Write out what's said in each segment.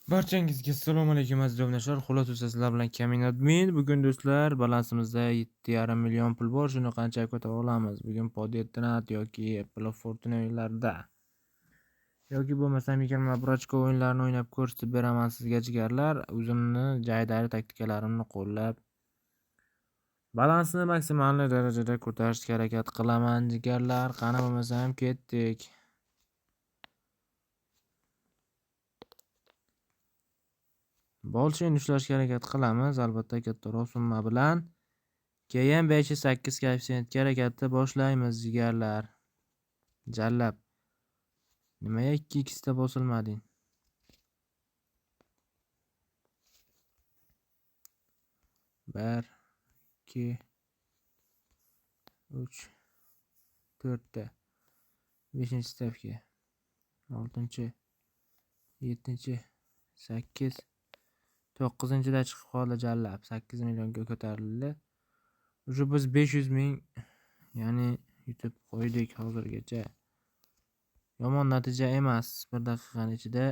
Barchangizga assalomu alaykum aziz obunachilar. Xullas sizlar bilan Kamin admin. Bugun do'stlar balansimizda 7,5 million pul bor. Shuni qancha ko'tara olamiz? Bugun Podetnat yoki Apple Fortune o'yinlarida yoki bo'lmasam 20 brochka o'yinlarini o'ynab ko'rsatib beraman sizga jigarlar. O'zimni jaydari taktikalarimni qo'llab balansni maksimal darajada ko'tarishga harakat qilaman jigarlar. Qani bo'lmasam ketdik. Bolshini ushlashga harakat qilamiz, albatta kattaroq summa bilan. Keyin 5.8 koeffitsiyentga harakatni boshlaymiz jigarlar. Jallab. Nimaga 2x da bosilmading? 1 2 3 4 ta. 5-stavka. 6, 7, 8, 9-da chiqib qoldi jallab. 8 millionga ko'tarildi. Уже biz 500 ming, ya'ni yutib qo'ydik hozirgacha. Yomon natija emas. Bir daqiqaning ichida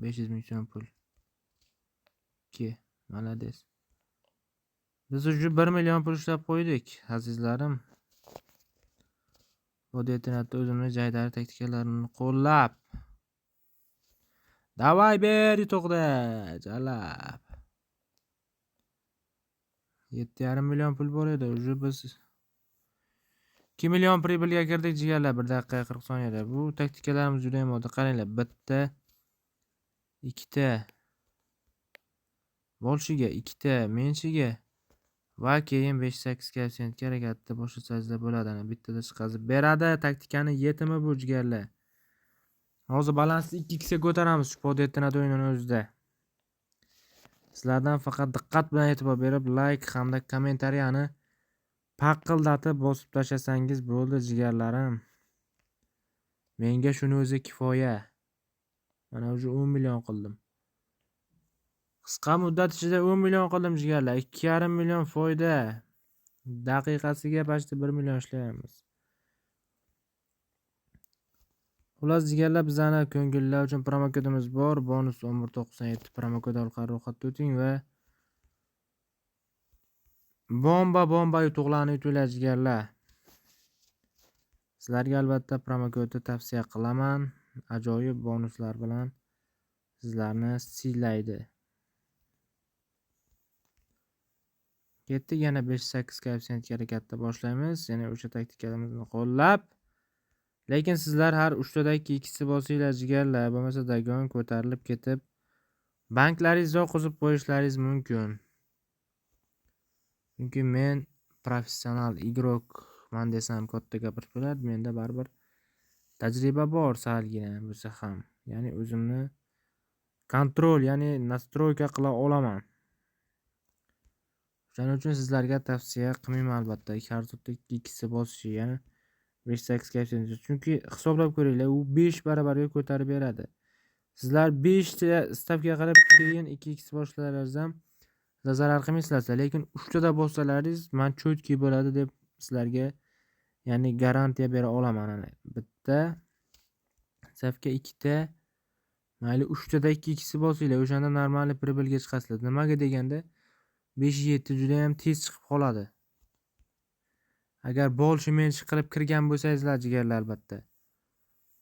500 ming so'm pul. 2, malades. Biz уже 1 million pul ishlab qo'ydik, azizlarim. Bu detonatda o'zimni jaydari taktikalarimni qo'llab. Davay ber yutuqda, jalab. 7,5 million pul bor edi. Уже biz 2 million pribelga kirdik jigarlar 1 daqiqa 40 soniyada. Bu taktikalarimiz juda ham oddiy. Qaranglar, bitta, ikkita bolshiga, ikkita menshiga va keyin 5.8 koeffitsiyentga harakatni boshlasangizlar bo'ladi. Ana bittada chiqazib beradi. Taktikani yetimi bu jigarlar. Hozir balansni 2x ga ko'taramiz shu Podetnat o'yinini o'zida. Sizlardan faqat diqqat bilan e'tibor berib, like hamda kommentariyani paqildatib bosib tashlasangiz bo'ldi jigarlarim. Menga shuni o'zi kifoya. Mana уже 10 million qildim. Qisqa muddat ichida 10 million qildim jigarlar. 2,5 million foyda. Daqiqasiga почти 1 million ishlayapmiz. Xullas jigarlar, bizani ko'ngillilar uchun promokodimiz bor. Bonus 1197 promokod orqali ro'yxatdan o'ting va bomba yutuqlarni yutinglar jigarlar. Sizlarga albatta promokodni tavsiya qilaman. Ajoyib bonuslar bilan sizlarni siylaydi. Ketdik, yana 5.8 koeffitsiyentga harakatni boshlaymiz. Yana o'sha taktikamizni qo'llab. Lekin sizlar har 3 tada 2x'ni bosinglar jigarlar, bo'lmasa dagon ko'tarilib ketib banklaringizni oqizib qo'yishlaringiz mumkin. Chunki men professional igrokman desam katta gapirish bo'ladi, menda baribir tajriba bor salgina bo'lsa ham. Ya'ni o'zimni kontrol, ya'ni nastroyka qila olaman. Shuning uchun sizlarga tavsiya qilmayman albatta har to'rtta 2x'ni bosishi, ya'ni 5.8 koeffitsient. Chunki hisoblab ko'ringlar, u 5 baravarga ko'tarib beradi. Sizlar 5 ta stavka qilib keyin 2x boshlaringiz ham zarar qilmaysizlar, lekin 3 tada bossalaringiz man cho'tki bo'ladi deb sizlarga, ya'ni garantiya bera olaman. Ana bitta stavka, ikkita, mayli 3 tada 2x bosinglar, o'shanda normal pribelga chiqasizlar. Nimaga deganda 5.7 juda ham tez chiqib qoladi. Agar bolshi menshi qilib kirgan bo'lsangizlar jigarlar, albatta.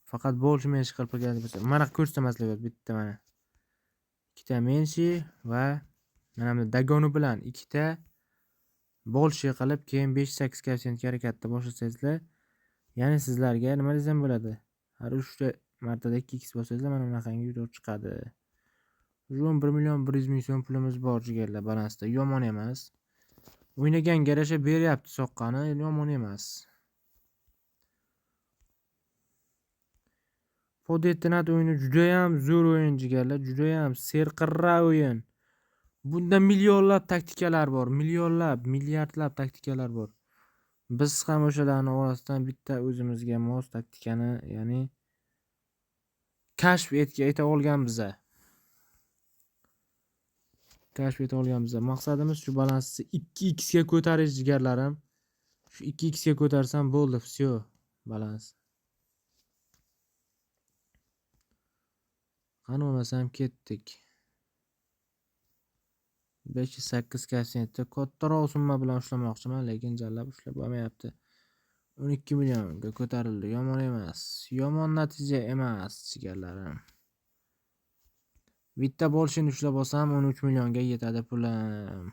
Faqat bolshi menshi qilib kirgan bo'lsa, mana ko'rsataman sizlarga bitta mana. Ikkita menshi va mana bu dagoni bilan ikkita bolshi qilib keyin 5.8 koeffitsiyentga harakatni boshlasangizlar, ya'ni sizlarga nima desam bo'ladi? Har 3 ta martada 2x bosangizlar mana bunaqangi yutuq chiqadi. Уже 11 million 100 ming so'm pulimiz bor jigarlar balansda. Yomon emas. O'ynaganga yarasha beryapti soqqani, yomon emas. Podetnat o'yini juda ham zo'r o'yin jigarlar, juda ham serqirra o'yin. Bunda millionlab taktikalar bor, millionlab, milliardlab taktikalar bor. Biz ham o'shalarning orasidan bitta o'zimizga mos taktikani, ya'ni kashf eta olganmiz. Kashf eta olganmiz. Maqsadimiz shu balansni 2x ga ko'tarish jigarlarim. Shu 2x ga ko'tarsam bo'ldi, vsyo, balans. Qani bo'lmasam ketdik. 508 koeffitsiyentda kattaroq summa bilan ushlamoqchiman, lekin jallab ushlab bo'lmayapti. 12 millionga ko'tarildi. Yomon emas. Yomon natija emas, jigarlarim. Bitta bolshini ushlab olsam 13 millionga yetadi pulim.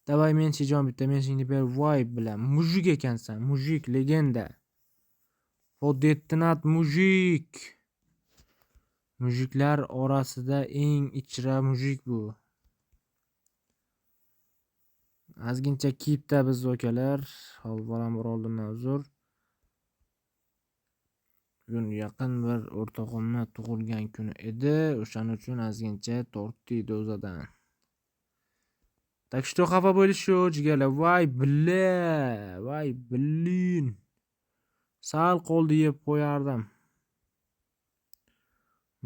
Davay Mensijon, bitta Mensingni ber. Voy bilan mujik ekansan, mujik legenda. Podetnat mujik. Mujiklar orasida eng ichra mujik bu. Ozgincha kiyibda biz akalar. Avvalambor oldindan uzr. Bugun yaqin bir o'rtog'imni tug'ilgan kuni edi. O'shaning uchun ozgincha tortdik dozadan. Так что xafa bo'lish yo'q jigarlar. Voy billa, voy blin. Sal qo'lni yeb qo'yardim.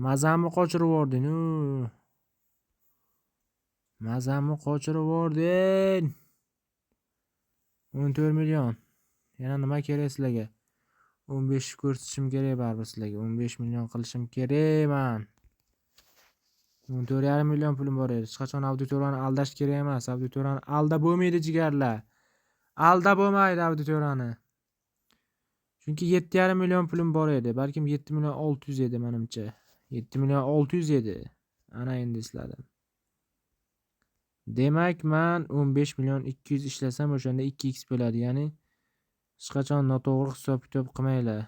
Mazamni qochirib yubording-u. Mazamni qochirib yubording. 14 million. Yana nima kerak sizlarga? 15 ko'rsatishim kerak baribir sizlarga. 15 million qilishim kerak man. 14,5 million pulim bor edi. Hech qachon auditoriyani aldash kerak emas. Auditoriyani aldab bo'lmaydi jigarlar. Aldab bo'lmaydi auditoriyani. Chunki 7,5 million pulim bor edi. Balkim 7 million 600 edi menimcha. 7 million 600 edi. Ana endi esladim. Demak, men 15 million 200 ishlasam o'shanda 2x bo'ladi. Ya'ni hech qachon noto'g'ri hisob-kitob qilmanglar.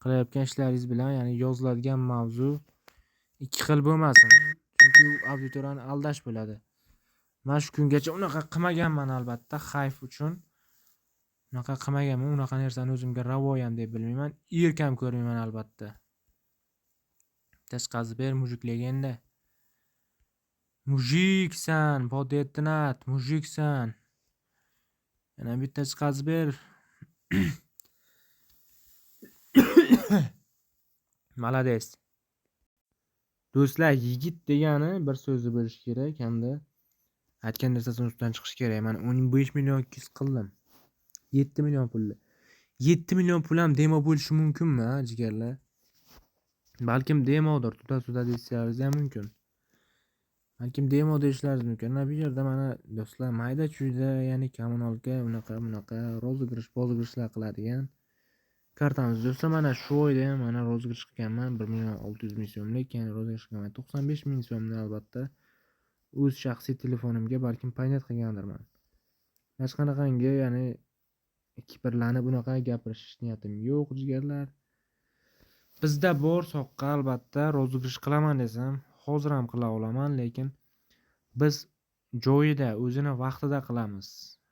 Qilayotgan ishlaringiz bilan, ya'ni yoziladigan mavzu ikki xil bo'lmasin. Chunki u auditoriyani aldash bo'ladi. Men shu kungacha unaqa qilmaganman albatta, xayf uchun. Unaqa qilmaganman, unaqa narsani o'zimga ravo ham deb bilmayman, erkam ko'rmayman albatta. Tashqazi ber mujik legenda. Mujiksan, podetnat, mujiksan. Yana bitta chiqazib ber. Malades. Do'stlar, yigit degani bir so'zi bo'lishi kerak hamda aytgan narsasini ustidan chiqish kerak. Men 15 million 200 qildim. 7 million pulli. 7 million pul ham demo bo'lishi mumkinmi, jigarlar? Balkim demodir, tuta-tuta deyishlaringiz ham mumkin. Balkim demo deyishlaringiz mumkin. Mana bu yerda mana do'stlar mayda-chuyda, ya'ni kommunalka unaqa bunaqa rozыгрыш, bozg'irishlar qiladigan kartamiz. Do'stlar, mana shu oyda ham mana rozыгрыш qilganman 1 million 600 ming so'mlik, ya'ni rozыгрыш qilganman 95 ming so'mni albatta o'z shaxsiy telefonimga balkim paynet qilgandirman. Hech qanaqangi, ya'ni kiprlanib unaqa gapirish niyatim yo'q jigarlar. Bizda bor soqqa albatta rozыгрыш qilaman desam hozir ham qila olaman, lekin biz joyida, o'zini vaqtida qilamiz.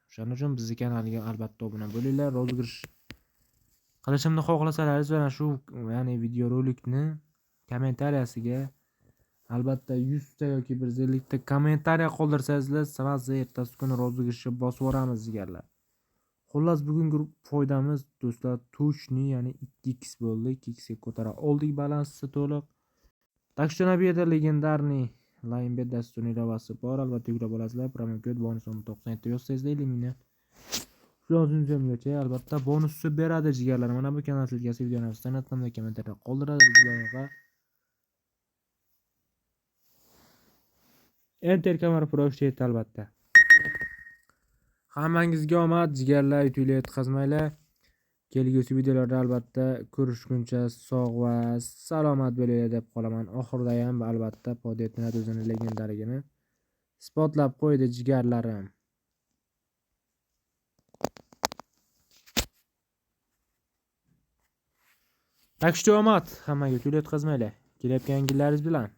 O'shaning uchun bizning kanalga albatta obuna bo'linglar. Rozыгрыш qilishimni xohlasalaringiz mana shu, ya'ni videorolikni kommentariyasiga albatta 100 ta yoki 150 ta kommentariya qoldirsangizlar, sразу ertasi kuni rozыгрышni bosib yuboramiz jigarlar. Xullas, bugungi foydamiz do'stlar точный, ya'ni 2x bo'ldi. 2x ga ko'tara oldik balansni to'liq. Так что bu yerda legendarniy Linebet dasturining ilovasi bor. Albatta yuklab olasizlar. Promokod bonus 97 yozsangizlar 50 mingdan 300 so'mgacha albatta bonusni beradi jigarlar. Mana bu kanal sizga videoni san'atdan kommentariyada qoldiradi. Bizlarga Enter kamera Pro ishlaydi albatta. Hammangizga omad jigarlar, yutuqlar yetkazmanglar. Kelgusi videolarda albatta ko'rishguncha sog' va salomat bo'linglar deb qolaman. Oxirida ham albatta Podetnat o'zini legendaligini isbotlab qo'ydi jigarlarim. Так что omad hammaga, yutuqlar yetkazmanglar. Kelayotgan yillaringiz bilan.